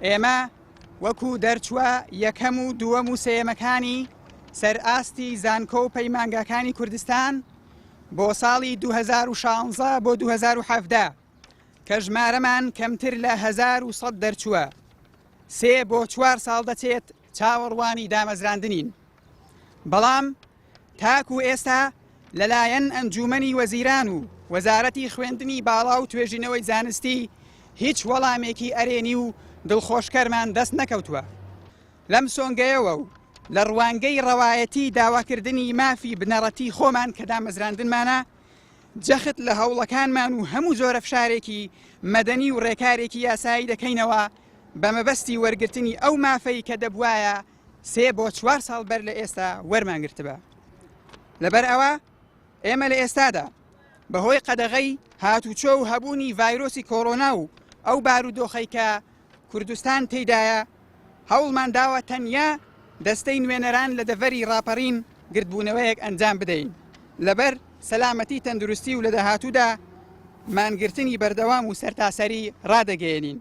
ئێمە وەکو دەرچووە یەکەم و دووەم و سێیەمەکانی سەر ئاستی زانکۆ و پەیمانگاکانی کوردستان بۆ ساڵی 2016 بۆ 2017 کە ژمارەمان کەمتر لە 1100 دەرچووە سێ بۆ چوار ساڵ دەچێت چاوەڕوانی دامەزراندنین بەڵام تاکو ئێستا لەلایەن ئەنجوومەنی وەزیران و وەزارەتی خوێندنی باڵا و توێژینەوەی زانستی هیچ وەڵامێکی ئەرێنی و دڵخۆشکەرمان دەست نەکەوتووە. لەم سۆنگەیەوە و لە ڕوانگەی ڕەوایەتی داواکردنی مافی بنەڕەتی خۆمان کە دامەزراندنمانە، جەخت لە هەوڵەکانمان و هەموو جۆرە فشارێکی مەدەنی و ڕێکارێکی یاسایی دەکەینەوە بە مەبەستی وەرگرتنی ئەو مافەی کە دەبوایە سێ بۆ چوار ساڵ بەر لە ئێستا وەرمان گرتبا. لەبەر ئەوە ئێمە لە ئێستادا بەهۆی قەدەغەی هاتوچۆ و هەبوونی ڤایرۆسی کۆرۆنا و ئەو بارودۆخەی کە کوردستان تێیدایە هەوڵمان داوە تەنیا دەستەی نوێنەران لە دەڤەری ڕاپەڕین گردبوونەوەیەک ئەنجام بدەین لەبەر سەلامەتی تەندروستی و لە داهاتوودا مانگرتنی بەردەوام و سەرتاسەری ڕادەگەیەنین.